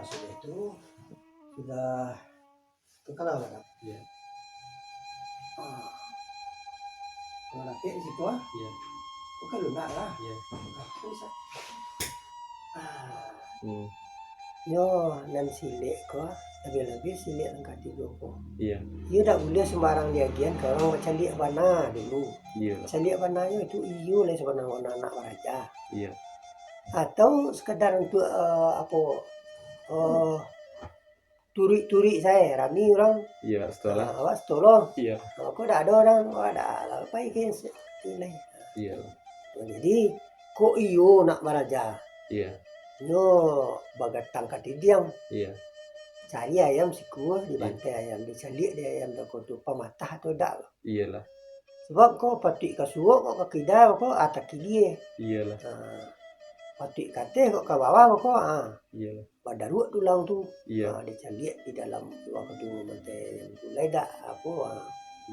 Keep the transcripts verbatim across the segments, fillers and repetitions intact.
Sudah itu, sudah, itu kalau lah, Kak. Iya. Ah. Kalau dapik di situ, ah. Iya. Bukan lunak lah. Iya. Ah, bisa. Ah. Hmm. Yo, nan silek ko, labiah-labiah silek langkah tigo ko. Iya. Iyo dak buliah sembarang diagian ka urang, caliak bana dulu. Iya. Caliak bananyo itu iyo lah sabananyo anak baraja. Iya. Atau sekadar untuk, eh, apo, eh, turuik-turuik sae, rami urang. Iya, setelah. Ah, awak setelah. Iya. Awak ko dak ado urang, awak dak lah, pai ke se-, nilai. Iya. Jadi, kok iyo nak baraja? Iya. Nyo bagatang ka didiang. Iya. Cari ayam sikua, dibantai ayam, dicaliak di ayam tadi tu, pamatah atau dak. Iyalah. Sebab kok patuik ka suok, kok ka kida, kok atah kilia. Iyalah. Ha. Patuik ka ateh, kok ka bawah, kok, ha. Iyalah. Badaruak tulang tu. Iya. Ha, dicaliak di dalam wakatu mantai ayam tu. Lai dak apo, ha.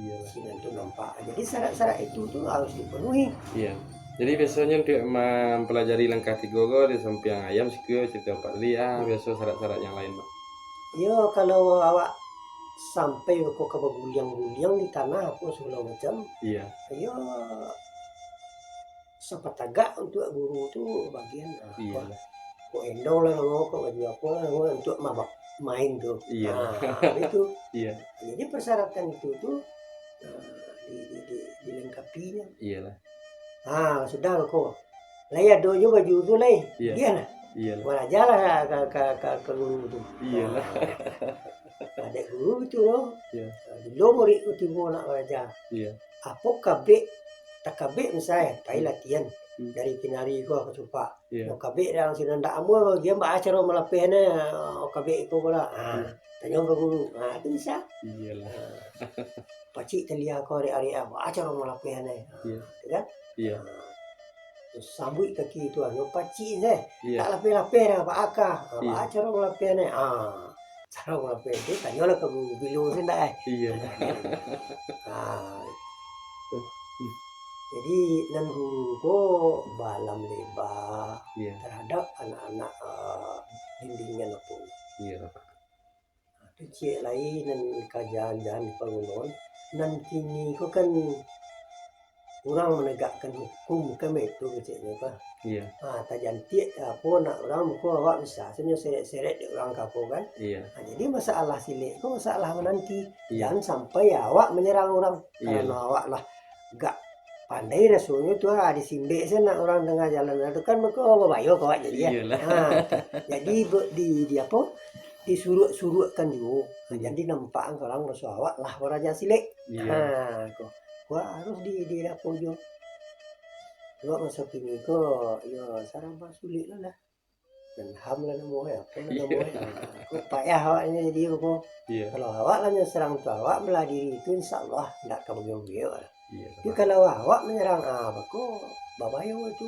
Iyalah. Sinan tu nampak. Jadi syarat-syarat itu tu harus dipenuhi. Iya. Jadi biasonyo untuk mempelajari langkah tigo ko di sampiang ayam sikua, carito Pak tadi, ah, biaso syarat-syarat yang lain, Pak? Yo, kalau awak sampai ko ka baguliang-guliang di tanah apo sagalo macam. Iya. Yo, sapatagak untuak guru tu bagian, ah, Iyalah. Kok endong lah namo, kok baju apo lah namo, untuak mabak main tu. Iyalah. Ah, itu. Iya. Jadi persyaratan itu tu, ah, di, di, di, dilengkapinya. Iyalah. Ah, sudah ko. Lai ado jo baju tu lai. Iya. Dian lah. Iyalah. Baraja lah ka, ka, ka, ka guru tu. Iyalah. Ah. Adaik guru tu lo. Iya. Ah, bilo murid tu tibo nak baraja. Iya. Apo kabek, takabek misal, pai Hmm. latihan. Hmm. Dari kinari ko ka cupak. Iya. Nyo kabek dalam sinan dak amuah, bagian baa caro malapeh ne, kabek iko ko lah. Ah, Iya. tanyo ka guru. Ah, tu bisa. Iyalah. Ah. Pacik talia ko arek-arek, ah, baa caro malapeh ne. Ah, Iya. tu kan? Iya. Ah. Terus sambuik kaki tu, ah, nyo pacik se. Iya. Tak lapeh-lapeh dah, baa ka. Ah, Iya. baa caro malapeh ne. Ah. Caro malapeh tu, tanyolah ka guru, bilo se ndak, eh? Iyalah. Ah. Hmm. Jadi, nan guru ko baalam leba Iya. tarhadap anak-anak, ah, bimbingan apo. Iya. Ah, tu ciek lai nan kajaan-jaan di pagunoan. Nan kini ko kan urang managakkan hukum, kan baitu keceknyo, Pak. Iya. Ah, tajantiak apo nak urang muko awak bisa sajo seret-seret dek urang ka apo, kan? Iya. Ah, jadi masalah silek ko masalah mananti. Iya. Jan sampai awak manyarang urang. Iya. Karano awak lah gak pandai rasonyo tu, ah, disimbek se nak urang tangah jalan tu kan, mako babayo ka awak jadi, ya. Iyalah. Ha, jadi be-, di, di apo, disuruak-suruakkan juo. Hmm. Jadi nampak ka urang raso awak lah baraja silek. Iya. Ha, ko. Ko harus di, di apo juo. Sebab maso kini ko, yo, saraba sulik lah, lah. Dan ham lah namo, eh, apo lah namo, eh. Ko payah awaknyo jadi ko. Iya. Kalau awak lah nyo sarang tu, awak belah diri tu, insya Allah ndak ka bagiok-giok lah. Iya, Tapi betul. kalau awak manyarang, ah, bako babayo tu,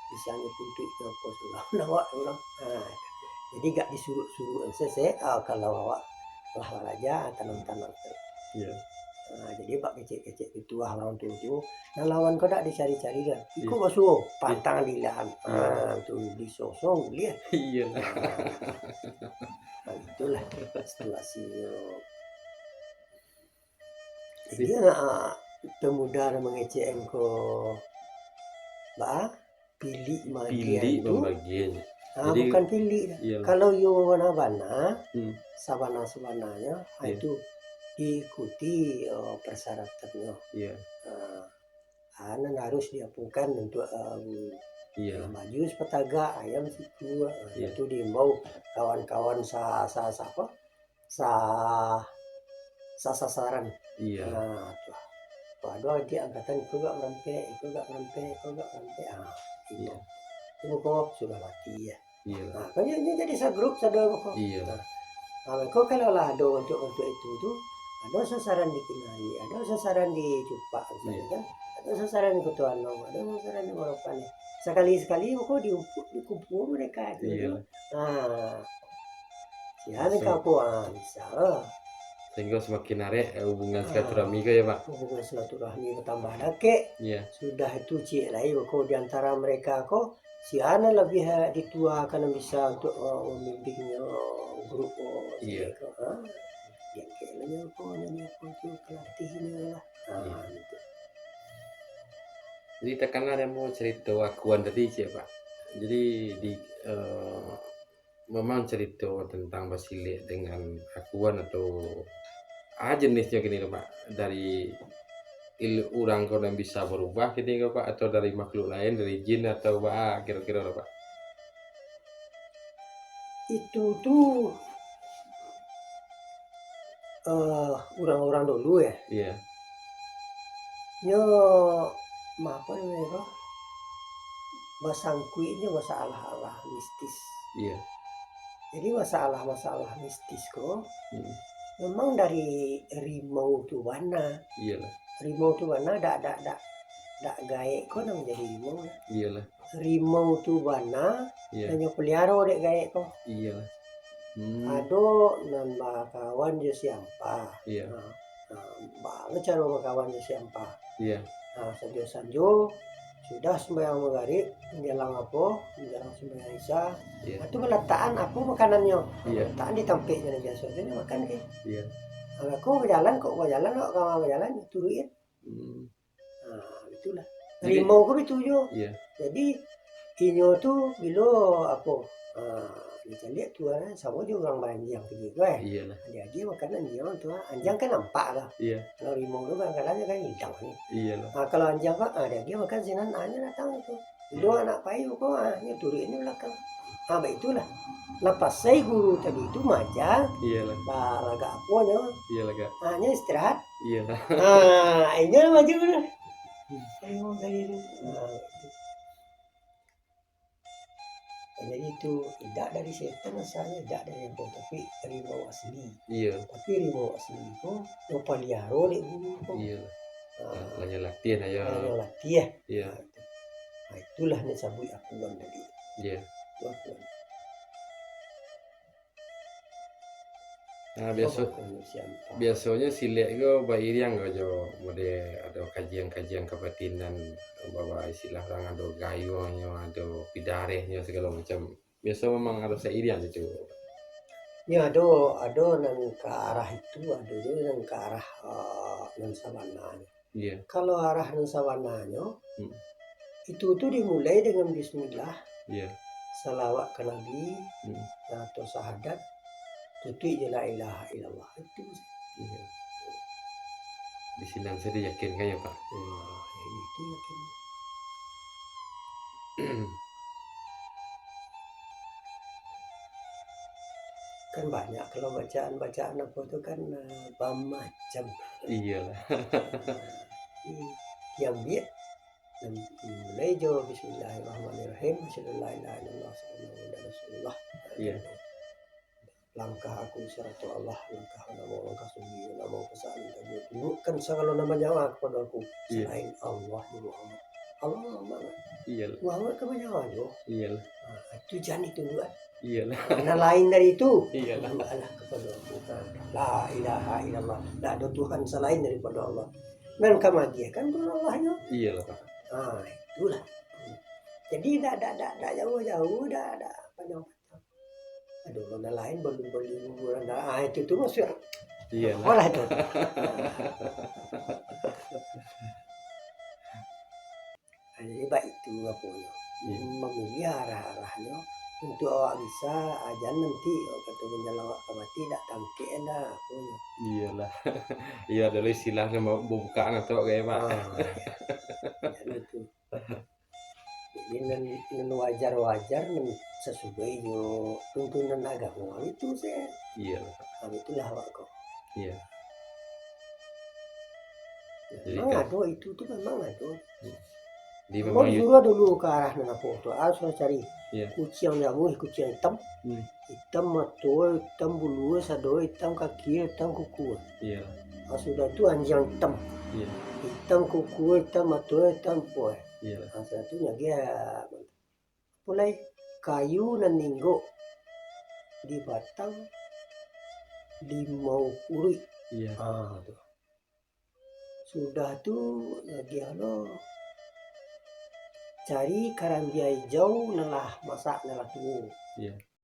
misalnyo tuntuik tu apo tu, lawan awak tu urang. Ah, jadi gak disuruak-suruak se, ah, kalau awak lah baraja, tanang-tanang. Iya. Ah, jadi bak kecek-kecek itu, ah, urang tu, tu. Nan lawan ko dak dicari-cari dah. Iko Iya. basuo, Iya. pantang dilahan. Iya. Ah, tu disosong, lihat. Iya. Ah, itulah situasinyo. Jadi, Jadi, ah, pemuda nan mangecek ko, baa, pilik magian Pilik tu. pambagian. Ah, Jadi, bukan pilik dah. iya. Kalau iyo bana-bana, Hmm. sabana-sabananyo, ah, Iya. itu diikuti, eh, persyaratannya. Iya. Ah, ah, nan harus diapokan untuk, em, Iya. baju sapatagak, ayam siku, ah, Iya. itu diimbau kawan-kawan sa-, sa-, sa-, apa? Sa-, sasasaran. Iya. Nah, tu. Kalau ado adik angkatan, iko gak marampek, iko gak marampek, iko gak marampek. Ah, itu. Iya. Itu ko sudah mati ya. Iya. Nah, kan ini jadi sagrup sado ko. Iya. Nah, nah, ko kalau lah ado bantuak-bantuak itu tu, ado sasaran di Kinari, ado sasaran di Cupak, misalnya Iya. kan, ado sasaran di Kutuanong, ado sasaran di Moropan ni. Sakali-sakali ko diumpuk, dikumpul mereka tu. Iya. Nah, sian Masuk. ka ko, ah, bisa lah. Sehingga semakin arek, eh, hubungan Ah. silaturahmi ko ya, Pak? Hubungan silaturahmi bertambah dakek. Iya. Sudah itu ciek lai ko di antara mereka ko, Sia nan labiah dituakan nan bisa untuk, oh, mambimbingnyo grup, oh, Iya. siko, ha. Diangkek lah nyo ko, nyo ko tu, pelatih nyo lah. Ha, Iya. gitu. Jadi takana dek ambo carito akuan tadi, ciek, Pak. Jadi di, eh, memang carito tentang basilek dengan akuan atau, ah, jenisnyo kini tu, Pak. Dari il-, urang ko nan bisa barubah kini ko, Pak, atau dari makhluk lain, dari jin atau baa kiro-kiro tu, Pak? Itu tu, eh, urang-urang dulu, ya. Iya. Nyo, ma-, apo namonyo ko? Basangkuiknyo masalah-masalah mistis. Iya. Jadi masalah-masalah mistis ko Hmm. memang dari rimau tu bana. Iyalah. Rimau tu bana dak, dak, dak, dak gaek ko nan manjadi rimau lah. Iyalah. Rimau tu bana, Iya. nan nyo paliaro dek gaek ko. Iyalah. Hmm. Ado nan bakawan jo si ampa. Iya. Nah, nah, baa caro bakawan jo si ampa. Iya. Nah, sanjo-sanjo, sudah sumbayang magarib, manjalang apo, manjalang sumbayang isya, Iya. nah, tu balatakan apo makanannyo. Iya. Balatakan di tampek nan biaso tu nyo makan kan. Iya. Nah, ko bajalan, kok bajalan, kok ka bajalan, turuik kan. Hmm. Nah, itulah. Jadi Rimau ko itu jo. Iya. Jadi, inyo tu bilo apo, ah, dicaliak tu, ah, samo jo urang baranjiang tu juo, eh. Iyalah. Dia agiah makanan dia tu, ah. Anjiang kan nampak lah. Iya. Kalau rimau tu kadang-kadang dia kan hilang ni. Iyalah. Ah, kalau anjiang ko, ah, dia agiah makan sinan, ah, nyo datang tu. Bilo Hmm. anak payu ko, ah, nyo turuik ni balakang. Ah, baitulah. Lah pasai guru tadi tu maaja, Iyalah. lah lagak apo nyo. Iyalah, Kak. Ah, nyo istirahat. Iyalah. Ah, inyo maju tu. Rimau tadi tu. Ah, itu. Jadi tu, indak dari setan asalnyo, indak dari apo, tapi rimau asli. Iya. Tapi rimau asli ko, dipaliaro dek guru ko. Iya. Ah. Lah nyo latiah, yo. Lah nyo latiah. Iya. Ah, itu. Ah, itulah nan sabuik akuan tadi. Iya. Itu akuan. Nah, biaso-, Apa ko, siapa? biasonyo silek ko bairiang ko jo mode ado kajian-kajian kabatinan, bahwa istilah urang ado gayuangnyo, ado pidarehnyo, sagalo macam. Biaso memang ado sairiang situ. Yo, ado, ado nan ka arah itu, ado juo nan ka arah, eh, nan sabananyo. Iya. Kalau arah nan sabananyo, Hmm. itu tu dimulai dengan bismillah, Iya. salawat ka Nabi, Hmm. atau syahadat, tutuik jo la ilaha illallah. Itu. Iya. Di sinan sajo yakin kan ya, Pak? Nah, itu yakin. Kan banyak kalau bacaan-bacaan apo tu kan, eh, bamacam. Iyolah. Di-, diambiak, dan mulai jo bismillahirrahmanirrahim, asyhadu an la ilaha illallah, asyhadu anna Muhammadan rasulullah. Iya. Langkah aku siratal Allah, langkah namo, langkah sugi, namo pesan, tunjukkan sagalo nan manyawa kapado aku, Iya. salain Allah jo Muhammad. Allah Muhammad. Iyolah. Muhammad kan manyawa juo. Iyolah. Ha, itu jan ditunjuakan. Iyolah. Nan lain dari itu, Iyolah. tunjuakanlah kapado aku. Ha, la ilaha illallah. Ndak ado Tuhan salain daripado Allah. Nan ka magiahkan Tuhan Allah nyo. Iyolah, Pak. Ha, itulah. Jadi, ndak, ndak, ndak, ndak jauah-jauah, ndak, ndak panjang-panjang. Aduh, nan lain bali-bali kuburan. Ah, itu tu maksud. Iyolah. Apolah tu. Ah, jadi, baik tu aponyo. Iya. Mamiliah arah-arahnyo. Untuak awak bisa, ah, jan nanti, awak kato manjalang awak ka mati, dak tangkek dah, aponyo. Iyolah. Iyo, ado istilah nan babukaan atok, kayak, Pak. Ah, iya. Jan itu. Jadi, nan, nan wajar-wajar, nan sasuai jo tuntunan agamo itu se. Iya. Ah, itulah awak ko. Iya. Jadi, memang kan ado itu tu, memang ado. Hmm. Jadi, memang disuruah dulu ka arah nan apo tu. Ah, suruah cari. Iya. Kuciang jamuih, kuciang itam. Hmm. Itam mato, itam bulu, sado itam kaki, itam kuku. Iya. Ah, sudah tu anjiang itam. Iya. Itam kuku, itam mato, itam puah. Iya. Ah, sudah tu nyagiah, ah, apo lai, kayu nan ninggok di batang limau puruik. Iya. Ah, tu. Sudah tu, nyagiah lo Cari karambia ijau, nan lah masak, nan lah tuo. Iya.